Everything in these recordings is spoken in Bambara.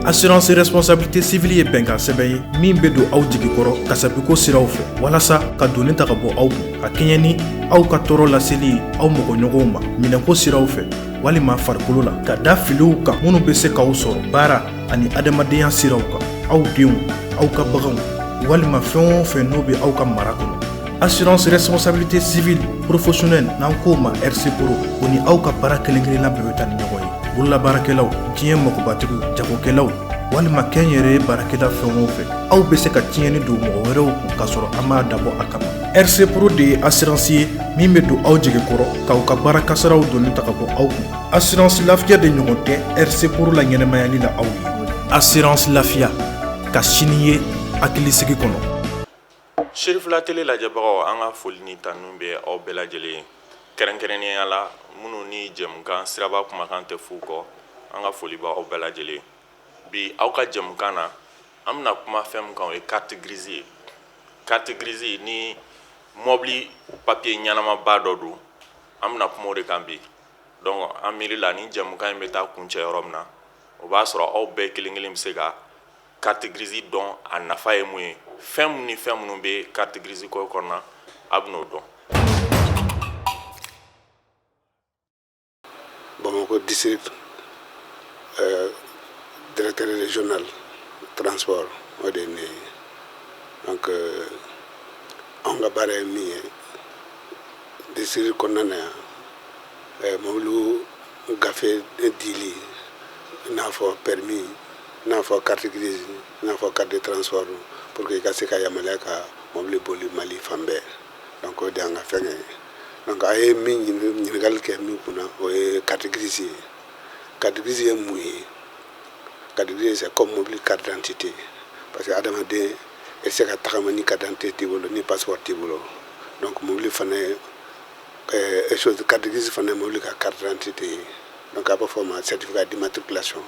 Assurance responsabilité civile ye bɛnkan sɛbɛn ye min bɛ don aw jigi kɔrɔ kasabiko siraw fɛ, walasa ka doni ta ka bɔ aw kun, ka kɛɲɛ ni aw ka tɔɔrɔ laseli ye aw mɔgɔɲɔgɔnw ma minɛnko siraw fɛ walima farikolo la, ka da filiw kan minnu bɛ se k'aw sɔrɔ baara ani adamadenya siraw kan, aw denw, aw ka baganw walima fɛn o fɛn n'o bɛ aw ka mara kɔnɔ. Assurance responsabilité civile professionnelle, n'an k'o ma RC Pro, o ni aw ka baara kelen kelenna bɛɛ bɛ taa ni ɲɔgɔn ye. Bololabaarakɛlaw, diɲɛ magobatigiw, jagokɛlaw walima kɛnyɛrɛye baarakɛla, fɛn o fɛn, aw bɛ se ka tiɲɛni don mɔgɔ wɛrɛw kun k'a sɔrɔ an m'a dabɔ a kama. RC Pro de ye assurance ye min bɛ don aw jigi kɔrɔ k'aw ka baara kasaraw doni ta ka bɔ aw kun. Assurance Lafiya de ɲɔgɔn tɛ RC Pro la ɲɛnɛmayali la aw ye. Assurance Lafiya, ka sini ye hakilisigi kɔnɔ. Serifila Tele lajɛbagaw, an ka foli ni tanu bɛ aw bɛɛ lajɛlen ye, kɛrɛnkɛrɛnnenya la minnu ni jɛmukan Siraba Kumakan tɛ f'u kɔ. An ka foli b'aw bɛɛ lajɛlen. Bi, aw ka jɛmukan na, an bɛna kuma fɛn min kan, o ye carte grise ye. Carte grise ni mɔbili papier ɲɛnamaba dɔ don, an bɛna kuma o de kan bi. Donc an miiri la, ni jɛmukan in bɛ taa kuncɛ yɔrɔ min na, o b'a sɔrɔ aw bɛɛ kelen kelen bɛ se ka carte grise dɔn, a nafa ye mun ye, fɛn mun ni fɛn minnu bɛ carte grise ko kɔnɔna, a bɛn'o dɔn. Bamakɔ district directeur régional transport, o de ye ne ye. Donc anw ka baara ye min ye district kɔnɔna na yan, mobili gafe dili, i n'a fɔ permis, i n'a fɔ carte grise, i n'a fɔ carte de transport, pour que i ka se ka yamaruya ka mobili boli Mali fan bɛɛ. Donc o de y'an ka fɛngɛ ye. Donc a ye min ɲininkali kɛ min kunna, o ye carte grise ye. Carte grise ye mun ye? Carte grise, c'est comme mobili carte d'identité, parce que adamaden e tɛ se ka tagama ni carte d'identité t'i bolo, ni passeport t'i bolo. Donc mobili fana ye chose, carte grise fana ye mobili ka carte d'identité ye. Donc a b'a fɔ o ma certificat d'immatriculation.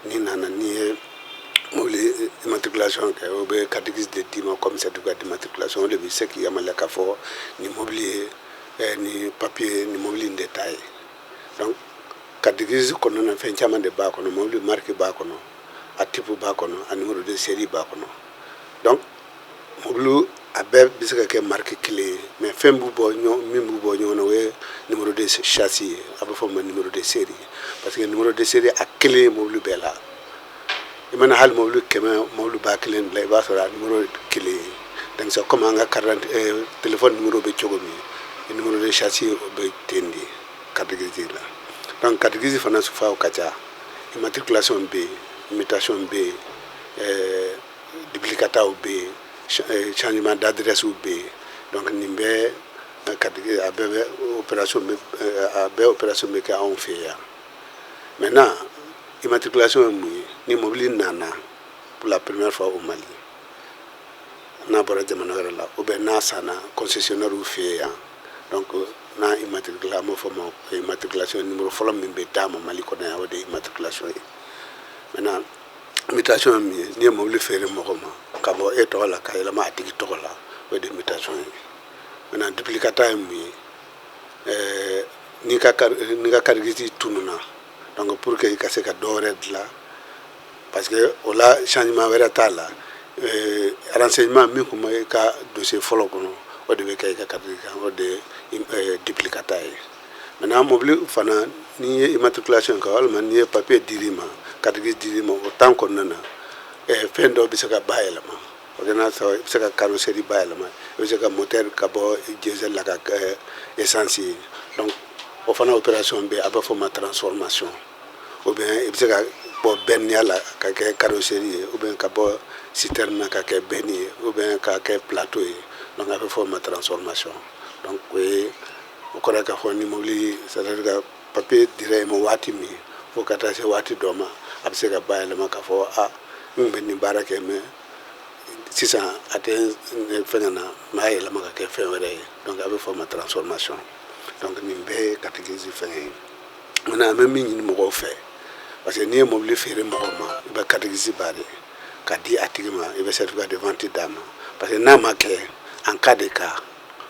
N'i nana, n'i ye mobili immatriculation kɛ, o bɛ carte grise de d'i ma comme certificat d'immatriculation. O de bɛ se k'i yamaruya k'a fɔ nin mobili ye ni papier, nin mobili in de ta ye. Donc carte grise kɔnɔna na, fɛn caman de b'a kɔnɔ. Mobili marque b'a kɔnɔ, a type b'a kɔnɔ, a numéro de série b'a kɔnɔ. Donc mobili a bɛɛ bɛ se ka kɛ marque kelen ye, mais fɛn b'u bɔ ɲɔgɔn, min b'u bɔ ɲɔgɔn na, o ye numéro de châssis ye, a bɛ fɔ o ma numéro de série, parce que numéro de série a kelen ye mobili bɛɛ la. I mana hali mobili 100, mobili 1000 dilan, i b'a sɔrɔ a numéro kelen ye. Donc c'est comme an ka carte d'identité, téléphone numéro bɛ cogo min, numéro de châssis o bɛ ten de carte grise la. Donc carte grise fana sufaw ka ca. Immatriculation bɛ yen, mutation bɛ yen, duplicataw bɛ yen, changement d'adresse bɛ yen. Donc nin bɛɛ carte grise, a bɛɛ bɛ opération bɛ, a bɛɛ opération bɛ kɛ anw fɛ yan. Maintenant, immatriculation ye mun ye? Ni mobili nana pour la première fois au Mali, n'a bɔra jamana wɛrɛ la ou bien n'a sanna concessionnaire fɛ yan, donc n'a immatriculé, an b'a fɔ ma immatriculation. Numéro fɔlɔ min bɛ d'a ma Mali kɔnɔ yan, o de ye immatriculation ye. Maintenant, mutation ye min ye? N'i ye mobili feere mɔgɔ ma ka bɔ e tɔgɔ la ka yɛlɛma a tigi tɔgɔ la, o de ye mutation ye. Maintenant, duplicata ye mun ye? N'i ka carte grise tununna, donc pour que i ka se ka dɔ wɛrɛ dilan, parce que o la changement wɛrɛ t'a la, renseignement min tun bɛ i ka dossier fɔlɔ kɔnɔ, o de bɛ kɛ i ka carte kan, o de ye duplicata ye. Maintenant, mobili fana, n'i ye immatriculation kɛ walima n'i ye papier dir'i ma, carte grise dir'i ma, o temps kɔnɔna na, fɛn dɔw bɛ se ka bayɛlɛma. O kɛ n'a sɔrɔ i bɛ se ka carrosserie bayɛlɛma, i bɛ se ka moteur ka bɔ diesel la ka kɛ essence ye. Donc o fana opération bɛ yen, a bɛ fɔ o ma transformation. Ou bien i bɛ se ka bɔ benne la ka kɛ carrosserie ye, ou bien ka bɔ citerne na ka kɛ benne ye, ou bien ka kɛ plateau ye. Donc a bɛ fɔ o ma transformation. Donc o ye, o kɔrɔ ye k'a fɔ ni mobili, c'est à dire ka papier dira i ma waati min fo ka taa se waati dɔ ma, a bɛ se ka bayɛlɛma k'a fɔ a n kun bɛ nin baara kɛ, mais sisan a tɛ fɛngɛ na, n b'a yɛlɛma ka kɛ fɛn wɛrɛ ye. Donc a bɛ fɔ o ma transformation. Donc nin bɛɛ ye carte grise fɛngɛ ye. Maintenant, an bɛ min ɲini mɔgɔw fɛ, parce que n'i ye mobili feere mɔgɔ ma, i bɛ carte grise ba de ka di a tigi ma, i bɛ certificat de vente d'a ma, parce que n'a ma kɛ, en cas de cas,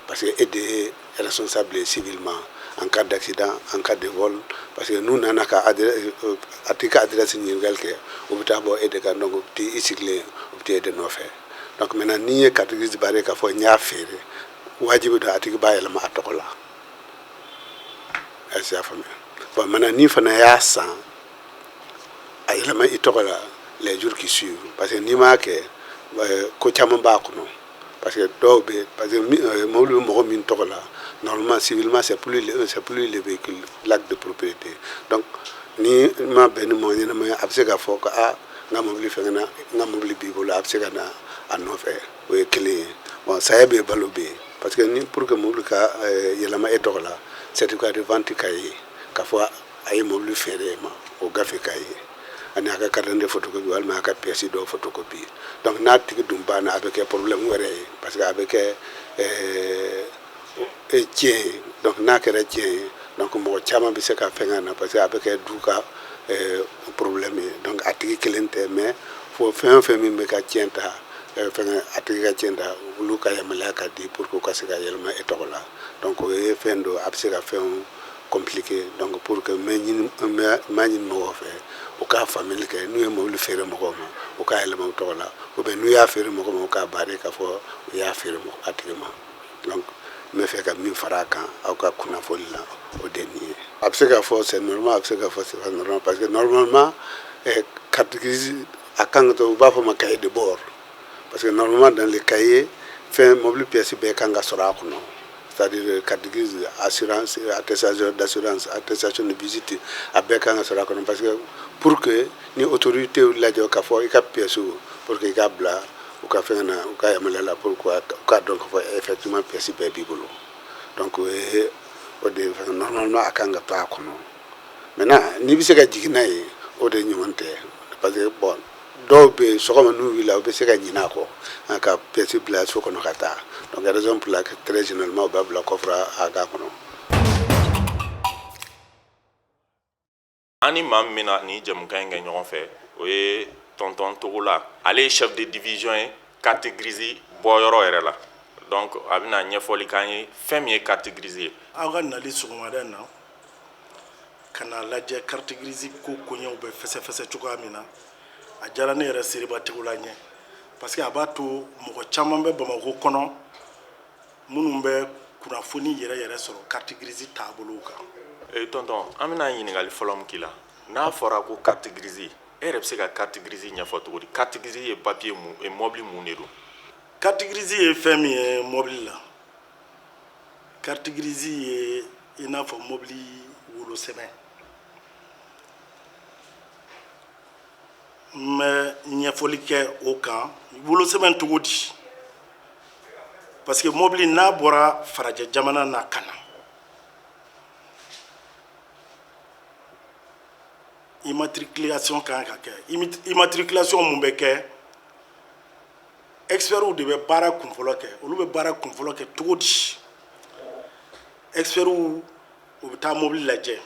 parce que e de ye responsable civilement. En cas d'accident, en cas de vol, parce que n'u nana ka a tigi ka adresse ɲininkali kɛ, u bɛ taa bɔ e de kan. Donc u bɛ t'i sigilen, u bɛ t'e de nɔfɛ. Donc maintenant, n'i ye carte grise barrer k'a fɔ n y'a feere, wajibi don a tigi b'a yɛlɛma a tɔgɔ la. Est-ce que y'a faamuya? Bon, maintenant, n'i fana y'a san, a yɛlɛma i tɔgɔ la les jours qui suivent, parce que n'i m'a kɛ, ko caman b'a kɔnɔ, parce que dɔw bɛ, parce que mobili bɛ mɔgɔ min tɔgɔ la, normalement, civilement, c'est plus le véhicule, l'acte de propriété. Donc ni ma bɛn ni mɔgɔ ɲɛnama ye, a bɛ se k'a fɔ ko aa, n ka mobili fɛngɛna, n ka mobili b'i bolo, a bɛ se ka na a nɔfɛ. O ye kelen ye. Bon, saya bɛ yen, balo bɛ yen, parce que ni pour que mobili ka yɛlɛma e tɔgɔ la, certificat de vente ka ye k'a fɔ a ye mobili feere e ma, o gafe ka ye, ani a ka carte d'identité photocopie walima a ka pièce dɔw photocopie. Donc n'a tigi dun banna, a bɛ kɛ problème wɛrɛ ye, parce que a bɛ kɛ tiɲɛ ye. Donc n'a kɛra tiɲɛ ye, donc mɔgɔ caman bɛ se ka fɛn na, parce que a bɛ kɛ du ka problème ye. Donc a tigi kelen tɛ, mais fo fɛn o fɛn min bɛ ka tiɲɛ ta, fɛngɛ, a tigi ka tiɲɛ ta, olu ka yamaruya ka di pour que u ka se ka yɛlɛma e tɔgɔ la. Donc o ye fɛn dɔ, a bɛ se ka fɛnw compliqué. Donc pour que n bɛ ɲini, n b'a ɲini mɔgɔw fɛ, u k'a faamuyali kɛ. N'u ye mobili feere mɔgɔw ma, u k'a yɛlɛma u tɔgɔ la, ou bien n'u y'a feere mɔgɔ ma, u k'a barrer k'a fɔ u y'a feere a tigi ma. Donc n bɛ fɛ ka min fara a kan aw ka kunnafoni la, o de nin ye. A bɛ se k'a fɔ c'est normal, a bɛ se k'a fɔ c'est pas normal, parce que normalement, carte grise a kan ka to, u b'a fɔ ma cahier de bord, parce que normalement, dans le cahier, fɛn mobili pièce bɛɛ kan ka sɔrɔ a kɔnɔ, c'est-à-dire carte grise, assurance, attestation d'assurance, attestation de visite, a bɛɛ kan ka sɔrɔ a kɔnɔ, parce que pour que ni autorité lajɔ k'a fɔ i ka pièce, pour que i k'a bila u ka fɛn na, u ka yamaruya la, pour que u k'a dɔn k'a fɔ effectivement pièce bɛɛ b'i bolo. Donc o ye o de ye fɛn, normalement a kan ka to a kɔnɔ. Maintenant, n'i bɛ se ka jigin n'a ye, o de ɲɔgɔn tɛ, parce que bon, dɔw bɛ yen, sɔgɔma n'u wulila, u bɛ se ka ɲinɛ a kɔ ka pièce bila so kɔnɔ ka taa. Donc raison pour laquelle très généralement u b'a bila coffre à gants kɔnɔ. An ni maa min bɛna nin jɛmukan in kɛ ɲɔgɔn fɛ, o ye tonton Togola. Ale ye chef de division ye carte grise bɔyɔrɔ yɛrɛ la. Donc a bɛna ɲɛfɔli k'an ye fɛn min ye carte grise ye. Aw ka nali sɔgɔmada in na ka n'a lajɛ carte grise ko koɲɛw bɛ fɛsɛfɛsɛ cogoya min na, a diyara ne yɛrɛ Seriba Togola ɲɛ, parce que a b'a to mɔgɔ caman bɛ Bamakɔ kɔnɔ minnu bɛ kunnafoni yɛrɛ yɛrɛ sɔrɔ carte grise taabolow kan. Ee tonton, an bɛna ɲininkali fɔlɔ min k'i la, n'a fɔra ko carte grise, e yɛrɛ bɛ se ka carte grise ɲɛfɔ cogo di? Carte grise ye papier mun, mobili mun de don? Carte grise ye fɛn min ye mobili la, carte grise ye i n'a fɔ mobili wolosɛbɛn. N bɛ ɲɛfɔli kɛ o kan. Wolosɛbɛn cogo di? Parce que mobili n'a bɔra farajɛ jamana na ka na, immatriculation kan ka kɛ. Immatriculation mun bɛ kɛ? Expertw de bɛ baara kunfɔlɔ kɛ. Olu bɛ baara kunfɔlɔ kɛ cogo di? Expertw, u bɛ taa mobili lajɛ,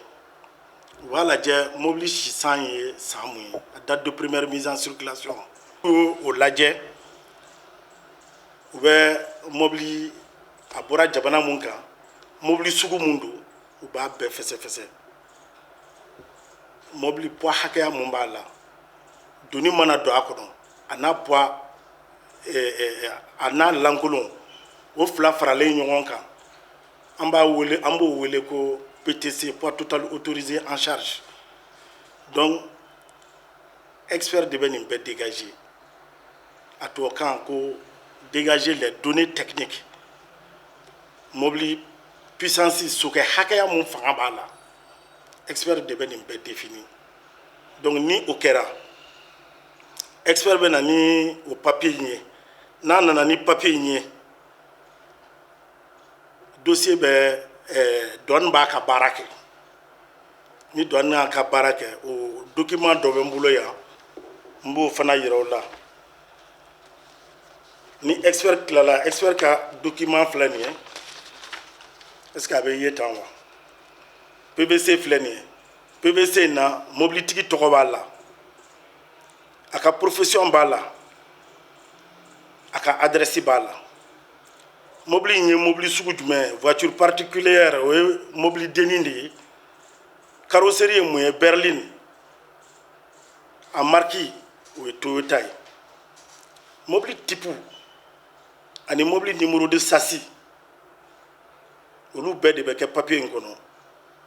u b'a lajɛ mobili sisan ye san mun ye, a date de première mise en circulation, u y'o lajɛ. U bɛ mobili a bɔra jamana mun kan, mobili sugu mun don, u b'a bɛɛ fɛsɛfɛsɛ. Mobili poids hakɛya mun b'a la, doni mana don a kɔnɔ, a n'a poids, a n'a lankolon, o fila faralen ɲɔgɔn kan, an b'o wele ko PTC, poids total autorisé en charge. Donc expert de bɛ nin bɛɛ dégager, a tubabukan ko dégager les données techniques. Mobili puissance, sokɛ hakɛya mun fanga b'a la, expert de bɛ nin bɛɛ définir. Donc ni o kɛra, expert bɛ na ni o papier in ye. N'a nana ni papier in ye, dossier bɛ douane b'a ka baara kɛ. Ni douane y'a ka baara kɛ, o document dɔ bɛ n bolo yan, n b'o fana yira o la. Ni expert tilala, expert ka document filɛ nin ye. Est ce que a bɛ ye tan wa? PVC filɛ nin ye. PVC in na, mobilitigi tɔgɔ b'a la, a ka profession b'a la, a ka adresse b'a la. Mobili in ye mobili sugu jumɛn ye? Voiture particulière, o ye mobili dennin de ye. Carrosserie ye mun ye? Berline. A marque, o ye Toyota ye. Mobili type ani mobili numéro de châssis, olu bɛɛ de bɛ kɛ papier in kɔnɔ.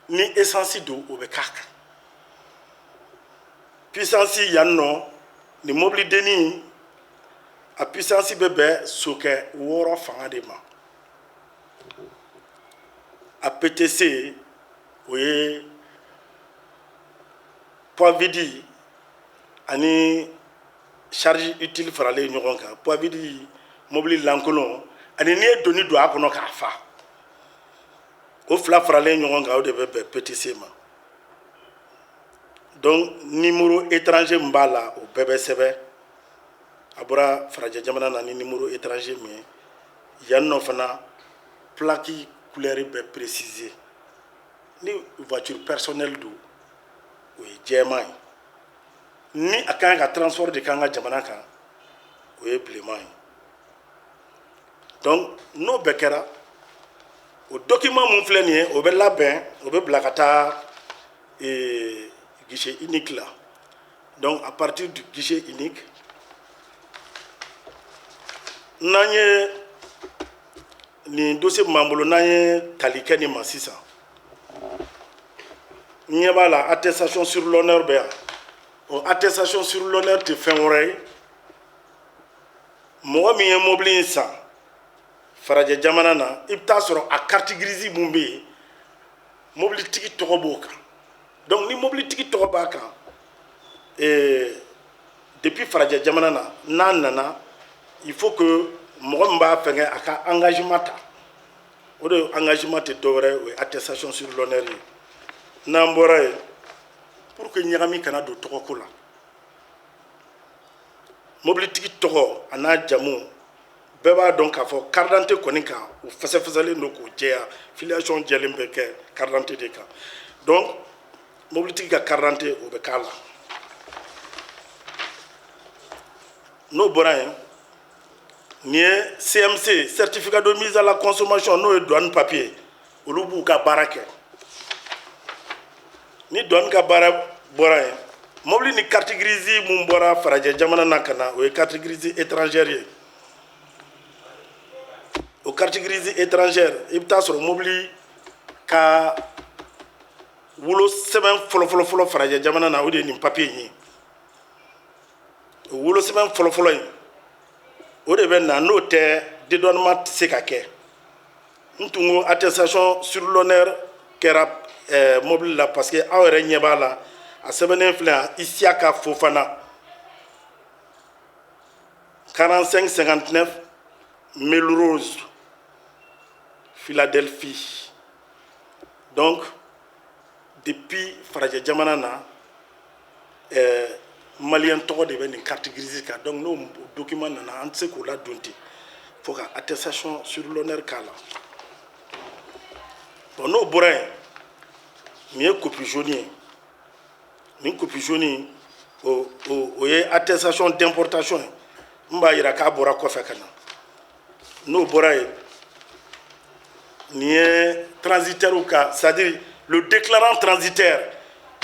Ni essence don, o bɛ k'a kan. Puissance yan nɔ, nin mobili dennin, a puissance bɛ bɛn sokɛ 6 fanga de ma. A PTC, o ye poids vide ani charge utile faralen ɲɔgɔn kan. Poids vide, mobili lankolon, ani n'i ye doni don a kɔnɔ k'a fa, o fila faralen ɲɔgɔn kan, o de bɛ bɛn PTC ma. Donc numéro étranger min b'a la, o bɛɛ bɛ sɛbɛn. A bɔra farajɛ jamana na ni numéro étranger min ye yan nɔ fana, plaque couleur bɛ préciser. Ni voiture personnelle don, o ye jɛman ye. Ni a kan ka transport de k'an ka jamana kan, o ye bilenman ye. Donc n'o bɛɛ kɛra, o document mun filɛ nin ye, o bɛ labɛn, o bɛ bila ka taa guichet unique la. Donc à partir du guichet unique, n'an ye nin dossier min b'an bolo, n'an ye tali kɛ nin ma sisan, n ɲɛ b'a la, attestation sur l'honneur bɛ yan. O attestation sur l'honneur tɛ fɛn wɛrɛ ye, mɔgɔ min ye mobili in san farajɛ jamana na, i bɛ taa sɔrɔ a carte grise mun bɛ yen, mobilitigi tɔgɔ b'o kan. Donc ni mobilitigi tɔgɔ b'a kan depuis farajɛ jamana na, n'a nana, il faut que mɔgɔ min b'a fɛngɛ, a ka engagement ta. O de engagement tɛ dɔwɛrɛ ye, o ye attestation sur l'honneur ye. N'an bɔra yen, pour que ɲagami kana don tɔgɔko la, mobilitigi tɔgɔ a n'a jamu, bɛɛ b'a dɔn k'a fɔ carte d'identité kɔni kan, o fɛsɛfɛsɛlen don k'o jɛya, filiation jɛlen bɛ kɛ carte d'identité de kan. Donc mobilitigi ka carte d'identité, o bɛ k'a la. N'o bɔra yen, nin ye CMC, certificat de mise à la consommation, n'o ye douane papier. Olu b'u ka baara kɛ. Ni douane ka baara bɔra yen, mobili ni carte grise mun bɔra farajɛ jamana na ka na, o ye carte grise étrangère ye. O carte grise étrangère, i bɛ taa sɔrɔ mobili ka wolo sɛbɛn fɔlɔfɔlɔfɔlɔ farajɛ jamana na, o de ye nin papier in ye. O wolo sɛbɛn fɔlɔfɔlɔ in, o de bɛ na. N'o tɛ, dédouanement tɛ se ka kɛ. N tun ko attestation sur l'honneur kɛra mobili la, parce que aw yɛrɛ ɲɛ b'a la, a sɛbɛnnen filɛ yan, Isiaka Fofana, 45 59 Melrose, Philadelphie. Donc depuis farajɛ jamana na, malien tɔgɔ de bɛ nin carte grise kan. Donc n'o document nana, an tɛ se k'o ladon ten fo ka attestation sur l'honneur k'a la. Bon, n'o bɔra yen, nin ye copie jaune ye. Nin copie jaune, o ye attestation d'importation ye, n b'a yira k'a bɔra kɔfɛ ka na. N'o bɔra yen, nin ye transitaire ka, c'est à dire le déclarant transitaire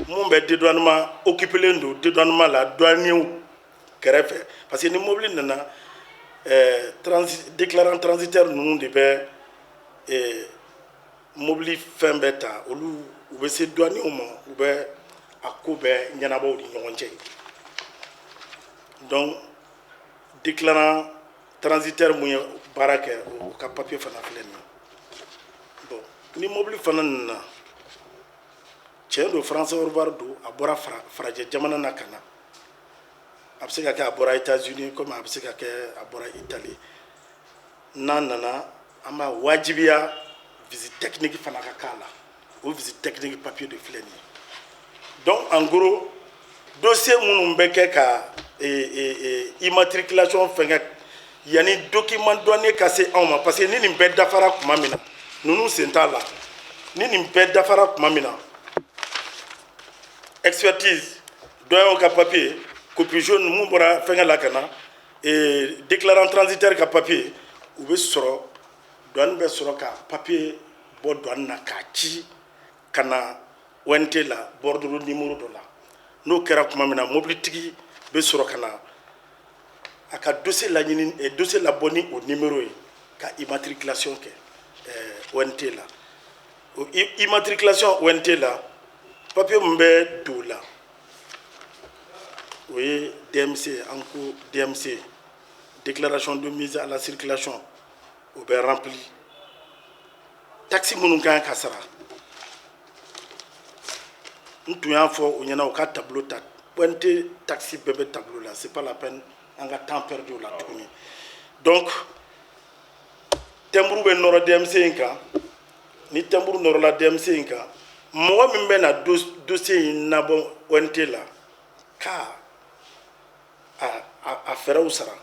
mun bɛ dédouanement, occupélen don dédouanement la, douaniers kɛrɛfɛ, parce que ni mobili nana, déclarant transitaire ninnu de bɛ mobili fɛn bɛɛ ta. Olu, u bɛ se douaniers ma, u bɛ a ko bɛɛ ɲɛnabɔ u ni ɲɔgɔn cɛ. Donc déclarant transitaire mun ye baara kɛ, o ka papier fana filɛ nin ye. Bon, ni mobili fana nana, tiɲɛ don, français au don, a bɔra farajɛ jamana na ka na, a bɛ se ka kɛ a bɔra États-Unis, komi a bɛ se ka kɛ a bɔra Italie, n'a nana, an b'a wajibiya visite technique fana ka k'a la. O visite technique papier de filɛ nin ye. Donc en gros, dossier minnu bɛ kɛ ka immatriculation fɛnkɛ, yanni document douanier ka se anw ma, parce que ni nin bɛɛ dafara tuma min na, ninnu sen t'a la. Ni nin bɛɛ dafara tuma min na, expertise, douanier ka papier, copie jaune mun bɔra fɛnkɛ la ka na, déclarant transitaire ka papier, u bɛ sɔrɔ Douane bɛ sɔrɔ ka papier bɔ douane na k'a ci ka na ONT la, bordereau numéro dɔ la. N'o kɛra tuma min na, mobilitigi bɛ sɔrɔ ka na a ka dossier laɲini, dossier labɔ ni o numéro ye ka immatriculation kɛ ONT la. O immatriculation ONT la, papier min bɛ don o la, o ye DMC. An ko DMC, déclaration de mise à la circulation, o bɛ rempli. Taxe minnu ka kan ka sara, n tun y'a fɔ u ɲɛna u ka tableau ta. ONT taxe bɛɛ bɛ tableau la, c'est pas la peine an ka temps perdu o la tuguni. Donc timbre bɛ nɔrɔ DMC in kan. Ni timbre nɔrɔla DMC in kan, mɔgɔ min bɛ na dossier in nabɔ ONT la ka a fɛɛrɛw sara,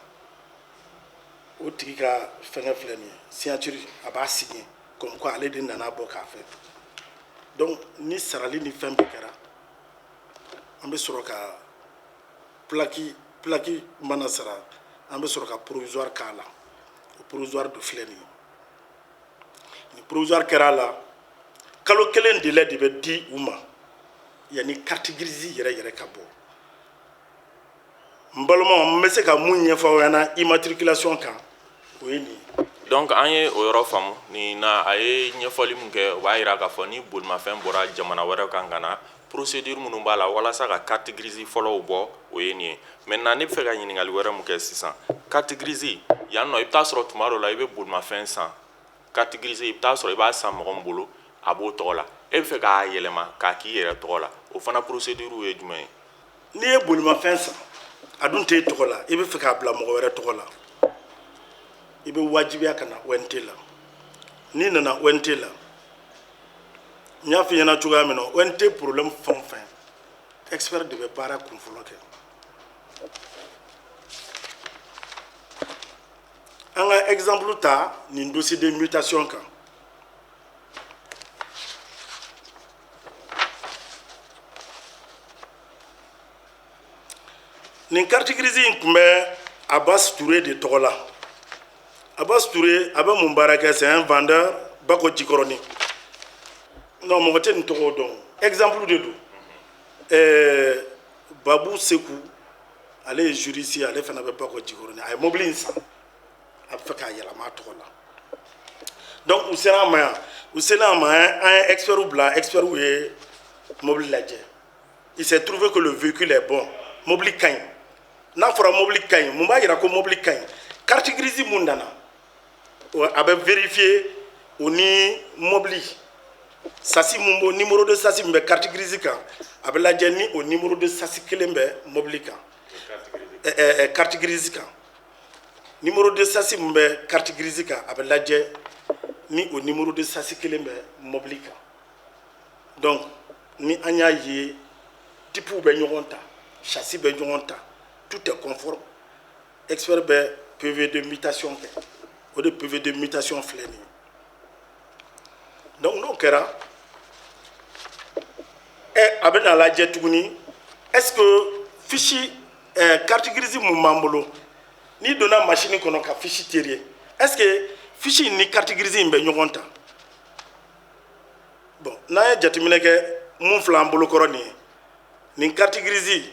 o tigi ka fɛngɛ filɛ nin ye, signature, a b'a signer comme quoi ale de nana bɔ k'a fɛ. Donc ni sarali ni fɛn bɛɛ kɛra, an bɛ sɔrɔ ka plaque mana sara, an bɛ sɔrɔ ka provisoire k'a la. O provisoire dɔ filɛ nin ye. Ni provisoire kɛra a la, kalo 1 délai de bɛ di u ma yanni carte grise yɛrɛ yɛrɛ ka bɔ. N balimaw, n bɛ se ka mun ɲɛfɔ aw ɲɛna immatriculation kan, o ye nin ye. Donc an ye o yɔrɔ faamu. Nin na, a ye ɲɛfɔli min kɛ, o b'a yira k'a fɔ ni bolimafɛn bɔra jamana wɛrɛ kan ka na, procédure minnu b'a la walasa ka carte grise fɔlɔw bɔ, o ye nin ye. Maintenant, ne bɛ fɛ ka ɲininkali wɛrɛ mun kɛ sisan, carte grise yan nɔ, i bɛ taa sɔrɔ tuma dɔ la i bɛ bolimafɛn san, carte grise, i bɛ taa sɔrɔ i b'a san mɔgɔ min bolo, a b'o tɔgɔ la, e bɛ fɛ k'a yɛlɛma k'a k'i yɛrɛ tɔgɔ la, o fana procédure ye jumɛn ye? N'i ye bolimafɛn san, a dun t'e tɔgɔ la, i bɛ fɛ k'a bila mɔgɔ wɛrɛ tɔgɔ la, i bɛ wajibiya ka na ONT la. N'i nana ONT la, n y'a f'i ɲɛna cogoya min na, ONT problème fɛn o fɛn, expert de bɛ baara kunfɔlɔ kɛ. An ka exemple ta nin dossier de mutation kan. Nin carte grise in tun bɛ Abbas Touré de tɔgɔ la. Abbas Touré, a bɛ mun baara kɛ? C'est un vendeur, Bako Jikɔrɔni. Non, mɔgɔ tɛ nin tɔgɔ dɔn, exemple de don. Babu Seku, ale ye juriste ye, ale fana bɛ Bako Jikɔrɔni. A ye mobili in san, a bɛ fɛ k'a yɛlɛma a tɔgɔ la. Donc u sera an ma yan, u sera an ma, an ye experts bila, experts ye mobili lajɛ. Il s'est trouvé que le véhicule est bon, mobili ka ɲi. N'a fɔra mobili ka ɲi, mun b'a yira ko mobili ka ɲi? Carte grise mun nana, a bɛ vérifier o ni mobili châssis mun b'o, numéro de châssis min bɛ carte grise kan, a bɛ lajɛ ni o numéro de châssis kelen bɛ mobili kan, carte grise kan. Numéro de châssis min bɛ carte grise kan, a bɛ lajɛ ni o numéro de châssis kelen bɛ mobili kan. Donc ni an y'a ye type bɛ ɲɔgɔn ta, châssis bɛ ɲɔgɔn ta, tout est conforme, expert bɛ PV de mutation kɛ. O de PV de mutation filɛ nin ye. Donc n'o kɛra, a bɛ na lajɛ tuguni, est ce que fiche carte grise mun b'an bolo, n'i donna machine kɔnɔ ka fiche tirer, est ce que fiche in ni carte grise in bɛ ɲɔgɔn ta? Bon, n'an ye jateminɛ kɛ, mun filɛ an bolo kɔrɔ nin ye, nin carte grise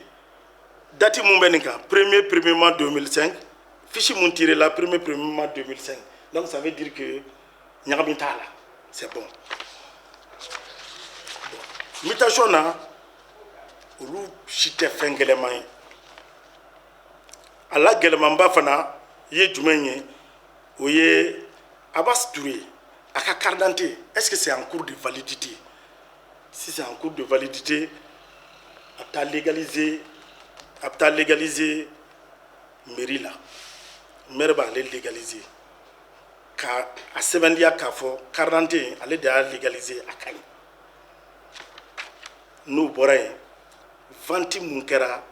date mun bɛ nin kan, premier premier mois 2005, fiche mun tiré la, premier premier mois 2005. Donc ça veut dire que ɲagami t'a la, c'est bon. Bon, mutation na, olu si tɛ fɛn gɛlɛman ye. A la gɛlɛmanba fana ye jumɛn ye? O ye Abbas Touré a ka carte d'identité, est-ce que c'est en cours de validité? Si c'est en cours de validité, a bɛ taa légaliser, a bɛ taa légaliser mairie la. Maire b'ale légaliser ka a sɛbɛntiya k'a fɔ carte d'identité, ale de y'a légaliser, a ka ɲi. N'o bɔra yen, vente mun kɛra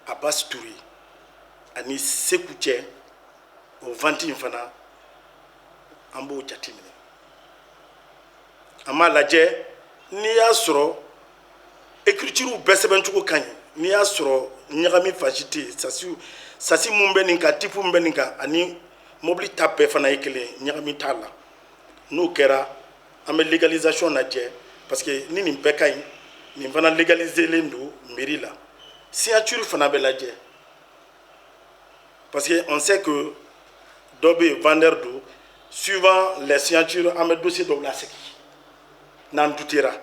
Abbas Touré ani Seku cɛ, o vente in fana, an b'o jateminɛ, an b'a lajɛ n'i y'a sɔrɔ écriture bɛɛ sɛbɛncogo ka ɲi, n'i y'a sɔrɔ ɲagami fan si tɛ yen, châssis mun bɛ nin kan, type mun bɛ nin kan, ani mobili ta bɛɛ fana ye kelen ye, ɲagami t'a la. N'o kɛra, an bɛ légalisation lajɛ, parce que ni nin bɛɛ ka ɲi, nin fana légaliselen don mairie la. Signature fana bɛ lajɛ, parce que on sait que dɔ bɛ yen, vendeur don. Suivant les signatures, an bɛ dossier dɔw lasegin n'an dutera.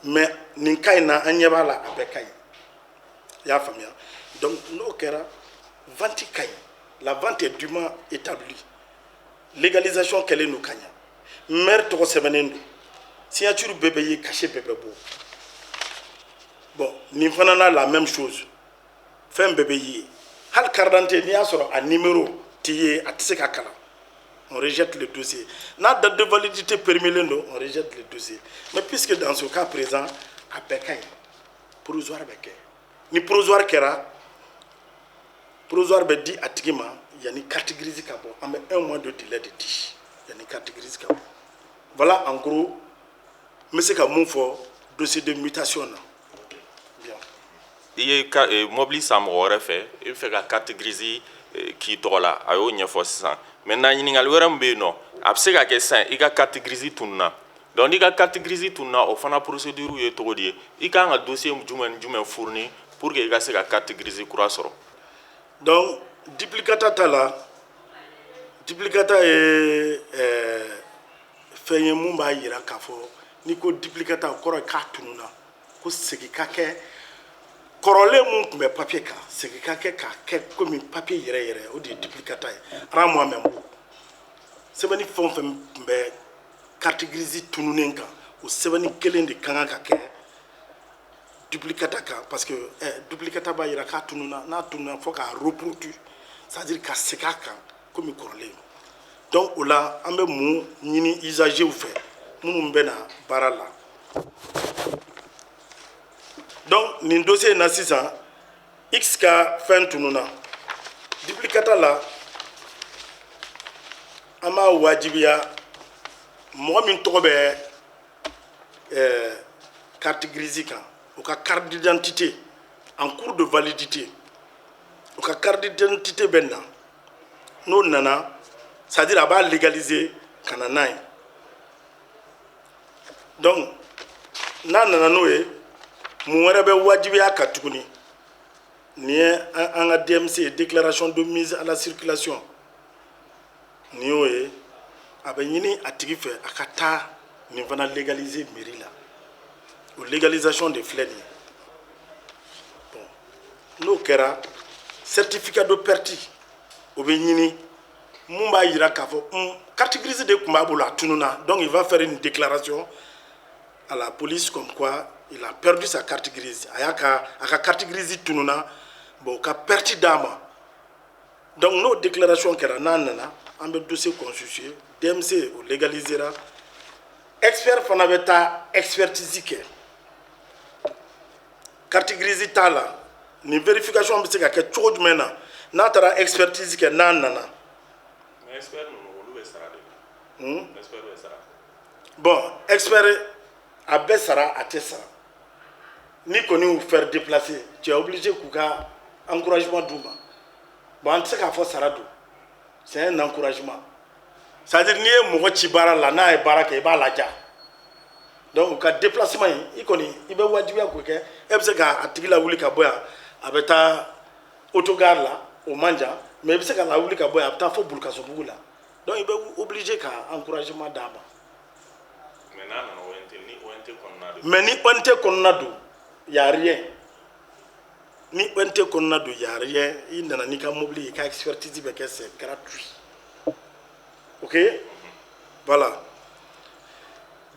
Mais nin cas in na, an ɲɛ b'a la, a bɛɛ ka ɲi. I y'a faamuya? Donc n'o kɛra, vente ka ɲi, la vente est dûment établie, légalisation kɛlen don ka ɲa, maire tɔgɔ sɛbɛnnen don, signature bɛɛ bɛ ye, cachet bɛɛ bɛ bɔ. Bon, nin fana na, la même chose, fɛn bɛɛ bɛ ye. Hali carte d'identité, n'i y'a sɔrɔ a numéro tɛ ye, a tɛ se ka kalan, on rejette le dossier. N'a date de validité périmée don, on rejette le dossier. Mais puisque dans ce cas présent, a bɛɛ ka ɲi, provisoire bɛ kɛ. Ni provisoire kɛra, provisoire bɛ di a tigi ma yanni carte grise ka bɔ. An bɛ un mois de délai de di yanni carte grise ka bɔ. Voilà, en gros, n bɛ se ka mun fɔ dossier de mutation na. Bien. I ye ka mobili san mɔgɔ wɛrɛ fɛ, i bɛ fɛ ka carte grise k'i tɔgɔ la, a y'o ɲɛfɔ sisan. Maintenant, ɲininkali wɛrɛ min bɛ yen nɔ, a bɛ se ka kɛ sisan i ka carte grise tununna. Donc n'i ka carte grise tununna, o fana procédure ye cogo di ye? I kan ka dossier jumɛn ni jumɛn fournir pour que i ka se ka carte grise kura sɔrɔ? Donc duplicata ta la, duplicata ye fɛn ye mun b'a yira k'a fɔ n'i ko duplicata, o kɔrɔ ye k'a tununna, ko segin ka kɛ kɔrɔlen mun tun bɛ papier kan, segin ka kɛ k'a kɛ komi papier yɛrɛ yɛrɛ. O de ye duplicata ye. Rends-moi même sɛbɛnni fɛn o fɛn tun bɛ carte grise tununnen kan, o sɛbɛnni kelen de ka kan ka kɛ duplicata kan, parce que duplicata b'a yira k'a tununna. N'a tununna, fo k'a reproduire, c'est à dire ka segin a kan komi kɔrɔlen. Donc o la, an bɛ mun ɲini usagers fɛ minnu bɛ na baara la? Donc nin dossier in na sisan, X ka fɛn tununna, duplicata la, an b'a wajibiya mɔgɔ min tɔgɔ bɛ carte grise kan, o ka carte d'identité en cours de validité, o ka carte d'identité bɛ na. N'o nana, c'est à dire a b'a légaliser ka na n'a ye. Donc n'a nana n'o ye, mun wɛrɛ bɛ wajibiya kan tuguni? Nin ye an ka DMC ye, déclaration de mise à la circulation. Nin y'o ye, a bɛ ɲini a tigi fɛ a ka taa nin fana légaliser mairie la. O légalisation de filɛ nin ye. Bon, n'o kɛra, certificat de perte, o bɛ ɲini mun b'a yira k'a fɔ carte grise de tun b'a bolo, a tununna. Donc il va faire une déclaration à la police comme quoi il a perdu sa carte grise. A y'a ka a ka carte grise tununna. Bon, ka perte d'a ma. Donc n'o déclaration kɛra, n'a nana, an bɛ dossier constitué, DMC o légalisera, expert fana bɛ taa expertise kɛ. Carte grise t'a la, nin vérification bɛ se ka kɛ cogo jumɛn na? N'a taara expertise kɛ, n'a nana. Mais expert ninnu, olu bɛ sara de? Expert bɛ sara? Bon, expert, a bɛ sara, a tɛ sara. Ni kɔni y'u faire déplacer, tu es obligé k'u ka encouragement d'u ma. Bon, an tɛ se k'a fɔ sara don, c'est un encouragement, c'est à dire n'i ye mɔgɔ ci baara la, n'a ye baara kɛ, i b'a laja. Donc u ka déplacement in, i kɔni i bɛ wajibiya k'o kɛ. E bɛ se k'a tigi lawuli ka bɔ yan, a bɛ taa autogare la, o man jan, mais i bɛ se ka lawuli ka bɔ yan, a bɛ taa fo Bulukasobugu la. Donc i bɛ obligé ka encouragement d'a ma. Mais n'a nana ONT, ni ONT kɔnɔna don? Mais ni ONT kɔnɔna don, y a rien. Ni ONT kɔnɔna don, y a rien. I nana n'i ka mobili ye, i ka expertise bɛ kɛ, c'est gratuit. Ok, voilà.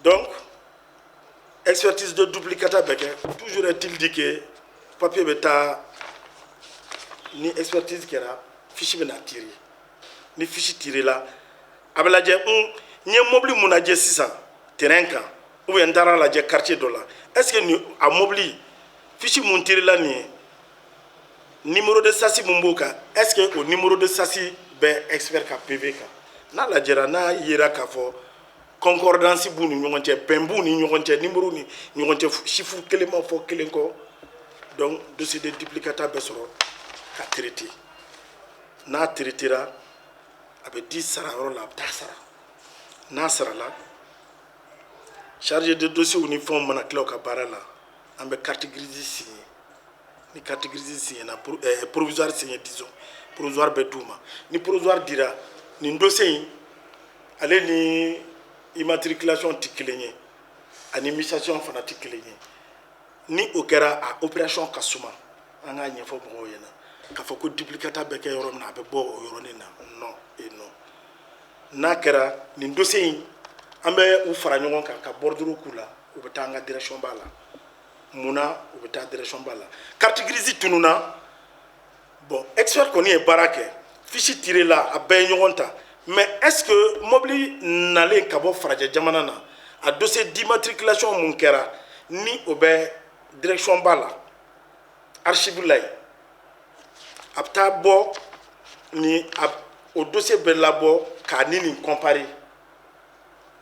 Donc expertise de duplicata bɛ kɛ. Toujours est-il dit que papier bɛ taa, ni expertise kɛra, fiche bɛ na tirer. Ni fiche tiré la, a bɛ lajɛ n ye mobili mun lajɛ sisan terrain kan, ou bien n taara lajɛ quartier dɔ la, est ce que ni a mobili fiche mun tiré la nin ye, numéro de châssis mun b'o kan, est ce que o numéro de châssis bɛ expert ka PV kan? N'a lajɛra, n'a yera k'a fɔ concordance b'u ni ɲɔgɔn cɛ, bɛn b'u ni ɲɔgɔn cɛ, numéro ni ɲɔgɔn cɛ, chiffre kelen ma fɔ kelen kɔ, donc dossier de duplicata bɛ sɔrɔ ka traiter. N'a traitera, a bɛ di sarayɔrɔ la, a bɛ taa sara. N'a sarala Chargé de dossier ni fɛnw mana tila u ka baara la, an bɛ carte grise signer. Ni carte grise signer na, provisoire signer, disons provisoire bɛ d'u ma. Ni provisoire dira, nin dossier in, ale ni immatriculation tɛ kelen ye, ani mutation fana tɛ kelen ye. Ni o kɛra, a opération ka suma. An k'a ɲɛfɔ mɔgɔw ɲɛna k'a fɔ ko duplicata bɛ kɛ yɔrɔ min na, a bɛ bɔ o yɔrɔnin na. Non et non. N'a kɛra nin dossier in, an bɛ u fara ɲɔgɔn kan ka bordereau k'u la, u bɛ taa an ka direction ba la. Munna u bɛ taa direction ba la? Carte grise tununna. Bon, expert kɔni ye baara kɛ, fiche tiré la, a bɛɛ ye ɲɔgɔn ta. Mais est ce que mobili nalen ka bɔ farajɛ jamana na, a dossier d'immatriculation mun kɛra, ni o bɛ direction ba la, archive la yen, a bɛ taa bɔ ni a o dossier bɛ labɔ k'a ni nin comparer?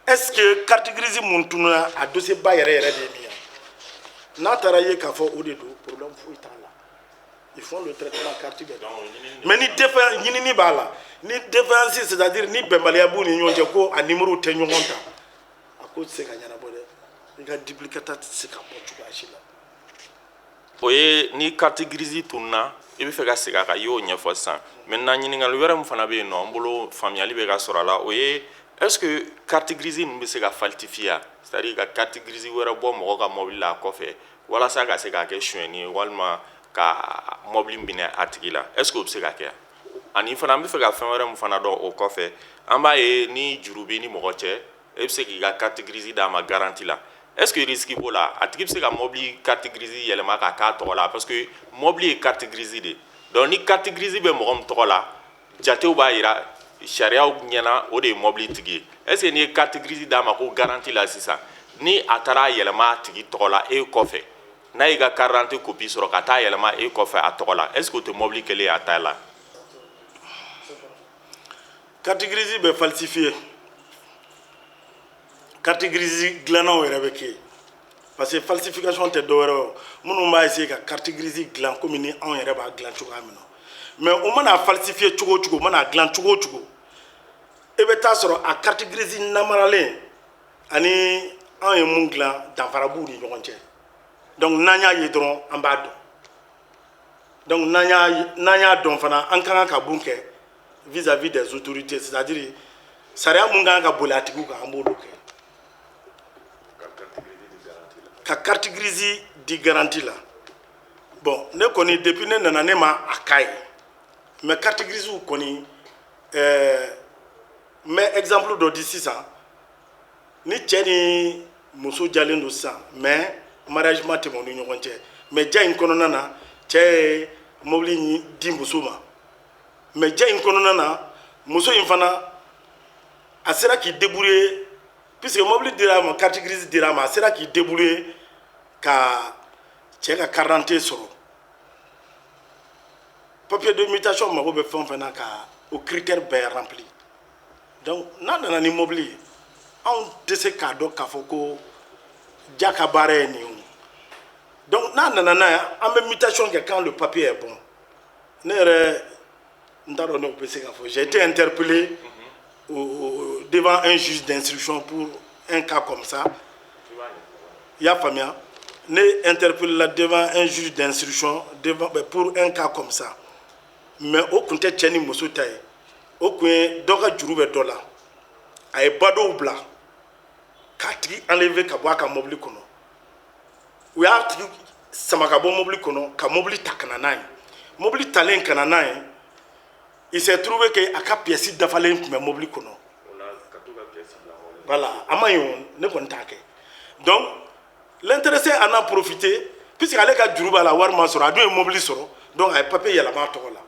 Est ce que carte grise mun tununa, a dossier ba yɛrɛ yɛrɛ de ye nin ye? N'a taara ye k'a fɔ o de don, problème foyi t'a la, ils font le traitement, carte bɛ. Mais ni défaillance ɲinini b'a la, ni défaillance, c'est à dire ni bɛnbaliya b'u ni ɲɔgɔn cɛ, ko a numéro tɛ ɲɔgɔn ta, a ko tɛ se ka ɲɛnabɔ dɛ. I ka duplicata tɛ se ka bɔ cogoya si la. O ye ni carte grise tununa, i bɛ fɛ ka segin a kan, i y'o ɲɛfɔ sisan. Maintenant, ɲininkali wɛrɛ min fana bɛ yen nɔ, n bolo faamuyali bɛ ka sɔrɔ a la, o ye: est ce que carte grise ninnu bɛ se ka falsifier, c'est à dire ka carte grise wɛrɛ bɔ mɔgɔ ka mobili la a kɔfɛ, walasa ka se k'a kɛ sonyɛni ye walima ka mobili minɛ a tigi la? Est ce que o bɛ se ka kɛ? Ani fana, an bɛ fɛ ka fɛn wɛrɛ min fana dɔn o kɔfɛ, an b'a ye ni juru b'i ni mɔgɔ cɛ, e bɛ se k'i ka carte grise d'a ma garantie la. Est ce que risque b'o la, a tigi bɛ se ka mobili carte grise yɛlɛma k'a k'a tɔgɔ la? Parce que mobili ye carte grise de ye. Donc ni carte grise bɛ mɔgɔ min tɔgɔ la, jatew b'a yira sariyaw ɲɛna, o de ye mobili tigi ye. Est ce que n'i ye carte grise d'a ma ko garantie la sisan, ni a taara yɛlɛma a tigi tɔgɔ la e kɔfɛ, n'a y'i ka carte d'identité copie sɔrɔ ka taa yɛlɛma e kɔfɛ a tɔgɔ la, est ce que o tɛ mobili kɛlen ye a ta la? Carte grise bɛ falsifier, carte grise dilannaw yɛrɛ bɛ kɛ yen, parce que falsification tɛ dɔwɛrɛ ye, minnu b'a essayer ka carte grise dilan komi ni anw yɛrɛ b'a dilan cogoya min na. Mais u mana falsifier cogo o cogo, u mana dilan cogo o cogo, i bɛ taa sɔrɔ a carte grise namaralen ani anw ye mun dilan, danfara b'u ni ɲɔgɔn cɛ. Donc n'an y'a ye dɔrɔn, an b'a dɔn. Donc n'an y'a dɔn fana, an ka kan ka mun kɛ vis-à-vis des autorités, c'est-à-dire sariya mun kan ka boli a tigiw kan, an b'olu kɛ. Ka carte grise di garantie la, bon, ne kɔni, depuis ne nana, ne ma a k'a ye. Mais carte grise kɔni, n bɛ exemple dɔ di sisan. Ni cɛ ni muso jalen don sisan, mais mariage ma tɛmɛ u ni ɲɔgɔn cɛ, mais ja in kɔnɔna na, cɛ ye mobili di muso ma. Mais ja in kɔnɔna na, muso in fana, a sera k'i débrouiller, puisque mobili dira a ma, carte grise dira a ma, a sera k'i débrouiller ka cɛ ka carte d'identité sɔrɔ. Papier de mutation mago bɛ fɛn o fɛn na, ka o critère bɛɛ rempli. Donc n'a nana ni mobili ye, anw tɛ se k'a dɔn k'a fɔ ko ja ka baara ye nin ye o. Donc n'a nana n'a ye, an bɛ mutation kɛ quand le papier est bon. Ne yɛrɛ, n t'a dɔn ne bɛ se k'a fɔ, j'ai été interpellé devant un juge d'instruction pour un cas comme ça. I y'a faamuya? Ne interpellé la devant un juge d'instruction devant pour un cas comme ça. Mais o tun tɛ cɛ ni muso ta ye, o tun ye dɔ ka juru bɛ dɔ la, a ye badow bila k'a tigi enlever ka bɔ a ka mobili kɔnɔ. U y'a tigi sama ka bɔ mobili kɔnɔ, ka mobili ta ka na n'a ye. Mobili talen ka na n'a ye, il s'est trouvé que a ka pièce dafalen tun bɛ mobili kɔnɔ. Voilà, a ma ɲi o, ne kɔni t'a kɛ. Donc l'intéressé en a profité, puisque ale ka juru b'a la, wari ma sɔrɔ, a dun ye mobili sɔrɔ. Donc a ye papier yɛlɛma a tɔgɔ la.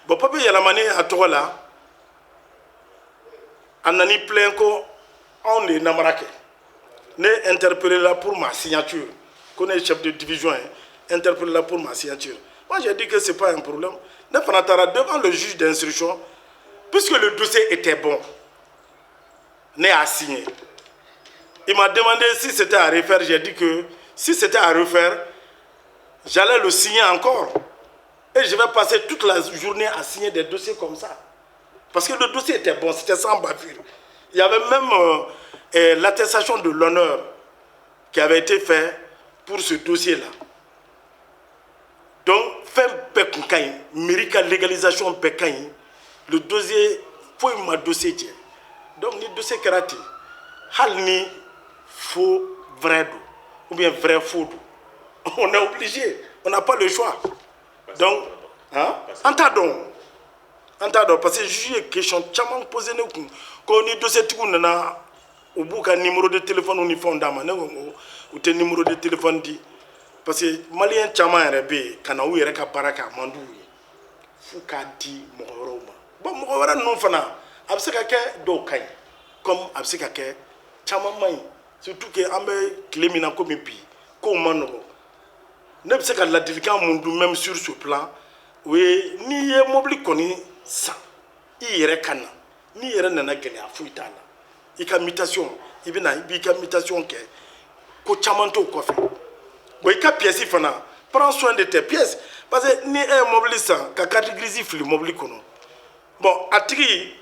Bon, papier yɛlɛmani a tɔgɔ la, a nana plaint ko anw de ye namara kɛ. Ne interpellé la pour ma signature, ko ne ye chef de division ye, interpellé la pour ma signature. Moi, j'ai dit que c'est pas un problème. Ne fana taara devant le juge d'instruction, puisque le dossier était bon, ne y'a signé. Il m'a demandé si c'était à refaire. J'ai dit que si c'était à refaire, j'allais le signer encore et je vais passer toute la journée à signer des dossiers comme ça, parce que le dossier était bon, c'était sans bavure. Il y avait même l'attestation de l'honneur. qui avait été fait pour ce dossier-là. Donc, fɛn bɛɛ kun ka ɲi, mairie ka légalisation bɛɛ ka ɲi, le dossier, foyi ma dossier jɛ. Donc, ni dossier kɛra ten, hali ni faux vrai don ou bien vrai faux don, on est obligé, on n'a pas le choix. Donc, hein, an t'a dɔn, an t'a dɔn, parce que juge ye question caman posé ne kun ko ni dossier tigiw nana, u b'u ka numéro de téléphone ni fɛnw d'a ma. Ne ko n ko u tɛ numéro de téléphone di, parce que malien caman yɛrɛ bɛ yen ka na u yɛrɛ ka baara kɛ, a man d'u ye f'u k'a di mɔgɔ wɛrɛw ma. Bon, mɔgɔ wɛrɛ ninnu fana, a bɛ se ka kɛ dɔw ka ɲi, comme a bɛ se ka kɛ caman man ɲi, surtout que an bɛ tile min na komi bi, kow man nɔgɔn. Ne bɛ se ka ladilikan mun dun même sur ce plan, o ye n'i ye mobili kɔni san, i yɛrɛ ka na. N'i yɛrɛ nana, gɛlɛya foyi t'a la. I ka mutation, i bɛ na, i b'i ka mutation kɛ, ko caman t'o kɔfɛ. Bon, i ka pièce fana, prends soin de tes pièces, parce que ni e ye mobili san ka carte grise fili mobili kɔnɔ, bon, a tigi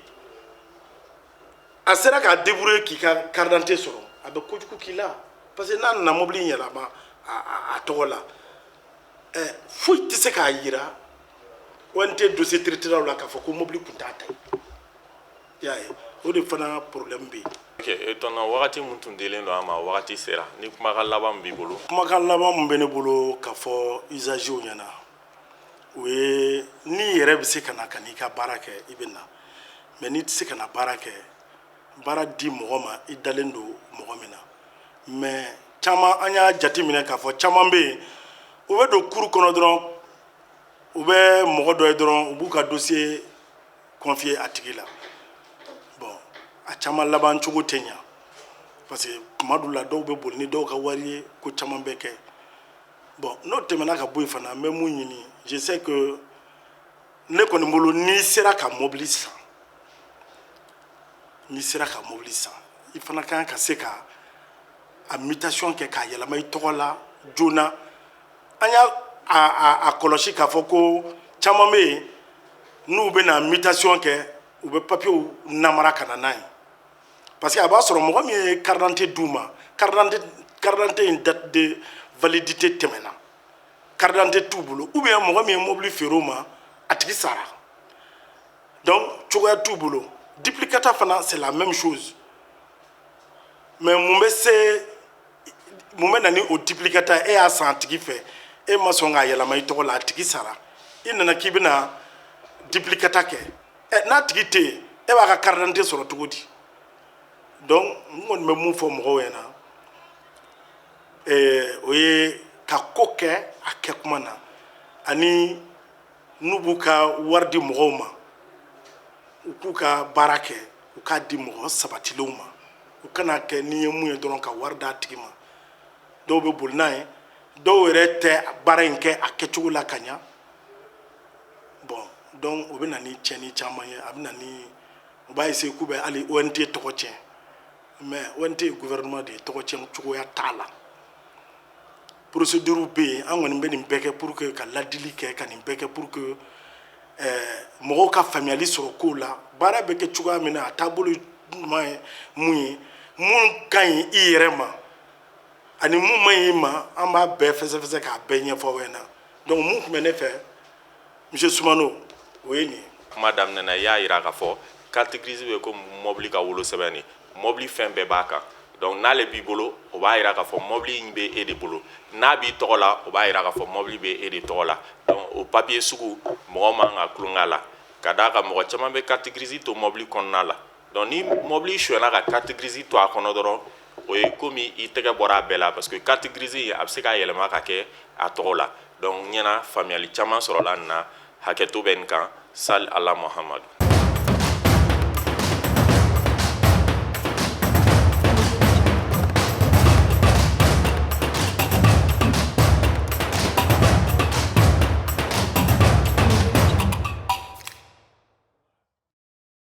a sera k'a débrouiller k'i ka carte d'identité sɔrɔ, a bɛ kojugu k'i la, parce que n'a nana mobili in yɛlɛma a tɔgɔ la, ɛ foyi tɛ se k'a yira ONT dossier traité la k'a fɔ ko mobili kun t'a ta ye. I y'a ye, o de fana problème bɛ yen. Ok, tonton, wagati mun tun dilen don an ma, wagati sera. Ni kumakan laban min b'i bolo? Kumakan laban min bɛ ne bolo ka fɔ usagers ɲɛna, o ye n'i yɛrɛ bɛ se ka na ka n'i ka baara kɛ, i bɛ na. Mais n'i tɛ se ka na baara kɛ, baara di mɔgɔ ma i dalen don mɔgɔ min na. Mais caman, an y'a jateminɛ k'a fɔ caman bɛ yen, u bɛ don cour kɔnɔ dɔrɔn, u bɛ mɔgɔ dɔ ye dɔrɔn, u b'u ka dossier confier a tigi la. Bon, a caman laban cogo tɛ ɲa, parce que tuma dɔw la, dɔw bɛ boli ni dɔw ka wari ye, ko caman bɛ kɛ. Bon, n'o tɛmɛna ka bɔ yen fana, n bɛ mun ɲini? Je sais que ne kɔni bolo, n'i sera ka mobili san, n'i sera ka mobili san, i fana kan ka se ka a mutation kɛ k'a yɛlɛma i tɔgɔ la joona. An y'a a kɔlɔsi k'a fɔ ko caman bɛ yen, n'u bɛna mutation kɛ, u bɛ papiyew namara ka na n'a ye, parce que a b'a sɔrɔ mɔgɔ min ye carte d'identité d'u ma, carte d'identité in date de validité tɛmɛna, carte d'identité t'u bolo, ou bien mɔgɔ min ye mobili feere u ma, a tigi sara, donc cogoya t'u bolo. Duplicata fana, c'est la même chose. Mais mun bɛ se, mun bɛ na ni o duplicata? E y'a san a tigi fɛ, e ma sɔn k'a yɛlɛma i tɔgɔ la, a tigi sara, i nana k'i bɛna duplicata kɛ. Ɛ, n'a tigi tɛ yen, e b'a ka carte d'identité sɔrɔ cogo di? Donc n kɔni bɛ mun fɔ mɔgɔw ɲɛna, o ye ka ko kɛ a kɛ kuma na, ani n'u b'u ka wari di mɔgɔw ma, u k'u ka baara kɛ, u k'a di mɔgɔ sabatilenw ma. U kana kɛ n'i ye mun ye dɔrɔn ka wari d'a tigi ma. Dɔw bɛ boli n'a ye, dɔw yɛrɛ tɛ baara in kɛ a kɛcogo la ka ɲa. Bon, donc o bɛ na ni tiɲɛni caman ye. A bɛ na ni u b'a essayer k'u bɛ hali ONT tɔgɔ tiɲɛ, mais ONT ye gouvernement de ye, tɔgɔ tiɲɛ cogoya t'a la. Procédure bɛ yen. An kɔni bɛ nin bɛɛ kɛ pour que ka ladili kɛ, ka nin bɛɛ kɛ pour que mɔgɔw ka faamuyali sɔrɔ kow la, baara bɛ kɛ cogoya min na, a taabolo ɲuman ye mun ye, mun ka ɲi i yɛrɛ ma ani mun man ɲi i ma. An b'a bɛɛ fɛsɛfɛsɛ k'a bɛɛ ɲɛfɔ aw ɲɛna. Donc mun tun bɛ ne fɛ, monsieur Sumano, o ye nin ye. Kuma daminɛ na, i y'a yira k'a fɔ carte grise bɛ komi mobili ka wolosɛbɛn de, mobili fɛn bɛɛ b'a kan. Donc n'ale b'i bolo, o b'a yira k'a fɔ mobili in bɛ e de bolo. N'a b'i tɔgɔ la, o b'a yira k'a fɔ mobili bɛ e de tɔgɔ la. Donc o papier sugu, mɔgɔ man ka tulonkɛ a la, ka d'a kan mɔgɔ caman bɛ carte grise to mobili kɔnɔna la. Donc ni mobili sonyɛna ka carte grise to a kɔnɔ dɔrɔn, o ye komi i tɛgɛ bɔra a bɛɛ la, parce que carte grise in, a bɛ se k'a yɛlɛma ka kɛ a tɔgɔ la. Donc ɲɛna faamuyali caman sɔrɔla nin na. Hakɛto bɛ nin kan. Sali ala Muhamadu.